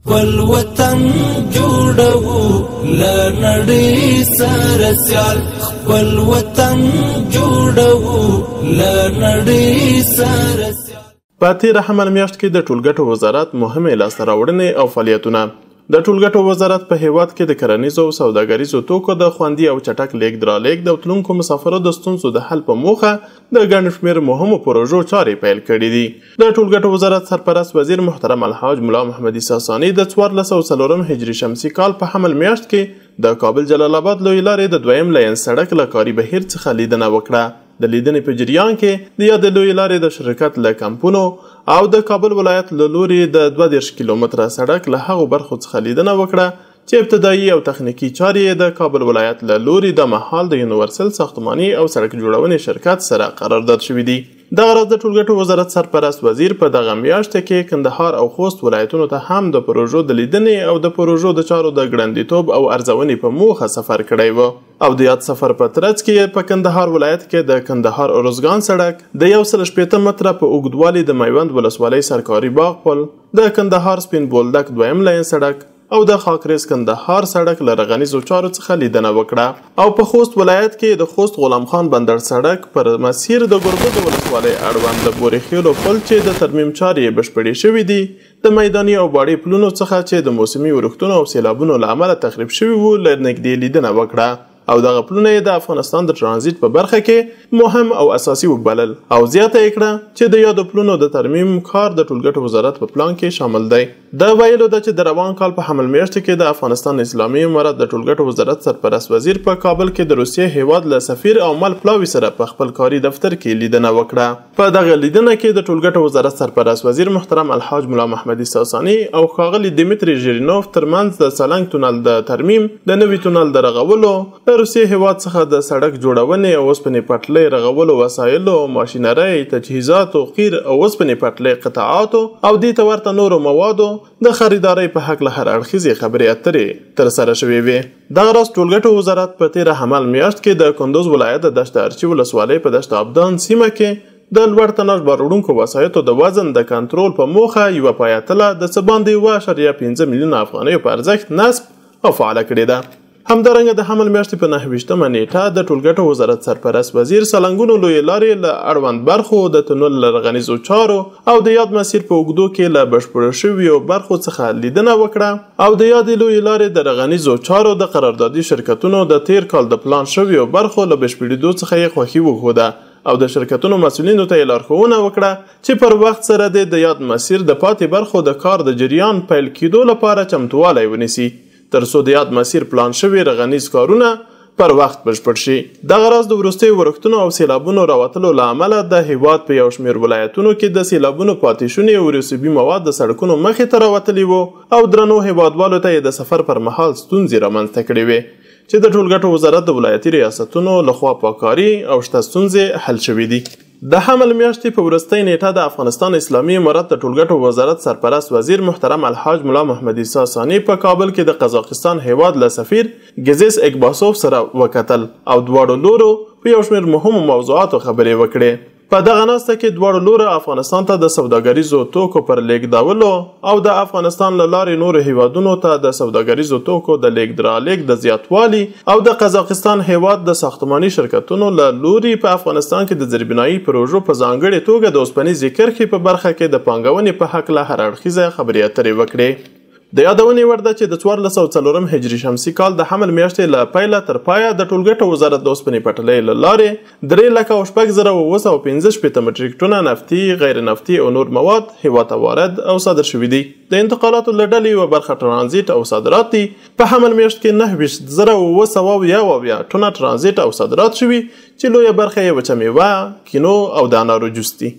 خپل وطن جوړو له نړۍ سره سیال، خپل وطن جوړو له نړۍ سره سیال. په تېره حمل میاشت کې د ټولګټو وزارت مهمې لاسته راوړنې او فعالیتونه. د ټولګټو وزارت په هېواد کې د کرنیزو او سوداګریزو توکو د خوندي او چټک لېږد رالېږد او تلونکو مسافرو د ستونزو د حل په موخه د ګڼ شمېر مهمو پروژو چارې پیل کړې دي. د ټولګټو وزارت سرپرست وزیر محترم الحاج ملا محمد عیسی ثاني د 1404 هجري شمسي کال په حمل میاشت کې د کابل جلال آباد لویې لارې د دویم لین سړک له کاري بهیر څخه لیدنه وکړه. د لیدنې په جریان کې د یادې لویې لارې د شرکت له کمپونو او د کابل ولایت له لوري د 32 کیلومتره سړک له هغو برخو څخه لیدنه وکړه چې ابتدایي او تخنیکي چارې یې د کابل ولایت له لوري د مهال د یونیورسل ساختماني او سړک جوړونې شرکت سره قرارداد شوي دي. دغه راز د ټولګټو وزارت سرپرست وزیر په دغه میاشت کې کندهار او خوست ولایتونو ته هم د پروژو د لیدنې او د پروژو د چارو د ګړندیتوب او ارزونې په موخه سفر کړی و او د یاد سفر په ترڅ کې په کندهار ولایت کې د کندهار ارزګان سړک د 160 متره په اوږدوالي د میوند ولسوالۍ سرکاري باغ پل، د کندهار سپین بولدک دویم لین سړک او د خاکریز کندهار سړک له رغنیزو چارو څخه لیدنه وکړه او په خوست ولایت کې د خوست غلام خان بندر سړک پر مسیر د ګربزو ولسوالۍ اړوند د بورې پل چې د ترمیم چارې یې بشپړې شوې دي، د میداني او باړې پلونو څخه چې د موسمي ورښتونو او سیلابونو له امله تخریب شوي وو له نږدې لیدنه وکړه او دغه پلونه یې د افغانستان د ترانزیت په برخه کې مهم او اساسي وبلل او زیاته یې کړه چې د یادو پلونو د ترمیم کار د ټولګټو وزارت په پلان کې شامل دی. د ویلو ده چې د روان کال په حمل میاشت کې د افغانستان اسلامي امارت د ټولګټو وزارت سرپرست وزیر په کابل کې د روسیې هیواد له سفیر او مل پلاوي سره په خپل کاري دفتر کې لیدنه وکړه. په دغه لیدنه کې د ټولګټو وزارت سرپرست وزیر محترم الحاج ملا محمد عیسی ثاني او ښاغلي دیمیتري ژیرینوف ترمنځ د سالنګ تونل د ترمیم، د نوي تونل د رغولو، له روسیې هیواد څخه د سړک جوړونې او اوسپنې پټلۍ رغولو وسایلو، ماشینرۍ، تجهیزاتو، قیر او اوسپنې پټلۍ قطعاتو او دې ته ورته نورو موادو د خریدارۍ په هکله هر اړخیزې خبرې اترې ترسره شوې وې. دغه راز ټولګټو وزارت په تېره حمل میاشت کې د کندوز ولایت د دشت ارچي ولسوالۍ په دشت ابدان سیمه کې د لوړ تناژ باروړونکو وسایطو د وزن د کنټرول په موخه یوه پایتله د څه باندې 7.5 میلیونه افغانیو په ارزښت نصب او فعاله کړې ده. همدارنګه د حمل میاشتې په 29مه نیټه د ټولګټو وزارت سرپرست وزیر سالنګونو لویې لارې له اړوند برخو، د تونل له رغنیزو چارو او د یاد مسیر په اوږدو کې له بشپړو شویو برخو څخه لیدنه وکړه او د یادې لویې لارې د رغنیزو چارو د قراردادي شرکتونو د تیر کال د پلان شویو برخو له بشپړېدو څخه یې خوښي وښوده او د شرکتونو مسؤلینو ته یې لارښوونه وکړه چې پر وخت سره دې د یاد مسیر د پاتې برخو د کار د جریان پیل کېدو لپاره چمتووالی ونیسي تر څو د یاد مسیر پلان شوي رغنیز کارونه پر وخت بشپړ شي. دغه راز د وروستیو ورښتونو او سیلابونو راوتلو له امله د هیواد په یو شمېر ولایتونو کې د سیلابونو پاتې شوني او رسوبي مواد د سړکونو مخې ته راوتلي وو او درنو هیوادوالو ته یې د سفر پر مهال ستونزې رامنځته کړې وې چې د ټولګټو وزارت د ولایتي ریاستونو لخوا پاکاري او شته ستونزې حل شوې دي. د حمل میاشتې په وروستۍ نیټه د افغانستان اسلامي امارت د ټولګټو وزارت سرپرست وزیر محترم الحاج ملا محمد عیسی ثاني په کابل کې د قزاقستان هیواد له سفیر ګزیس اکباسوف سره وکتل او دواړو لورو په یو شمېر مهمو موضوعاتو خبرې وکړې. په دغه ناسته کې دواړو لورو افغانستان ته د سوداګریزو توکو پر لېږدولو او د افغانستان له لارې نورو هیوادونو ته د سوداګریزو توکو د لېږد رالېږد د زیاتوالي او د قزاقستان هیواد د ساختماني شرکتونو له لوري په افغانستان کې د زیربنایي پروژو په ځانګړې توګه د اوسپنیزې کرښې په برخه کې د پانګونې په هکله هر اړخیزه خبرې اترې وکړې. د یادونې وړ ده چې د 1404 هجري شمسي کال د حمل میاشتې له پیله تر پایه د ټولګټو وزارت د اوسپنې پټلۍ له لارې 3,06,765 مټریک ټنه نفتي، غیر نفتي او نور مواد هیواد ته وارد او صادر شوي دي. د انتقالاتو له ډلې یوه برخه ترانزیت او صادرات دي. په حمل میاشت کې 29,771 ټنه ترانزیت او صادرات شوي چې لویه برخه یې وچه میوه، کینو او د انارو جوس دي.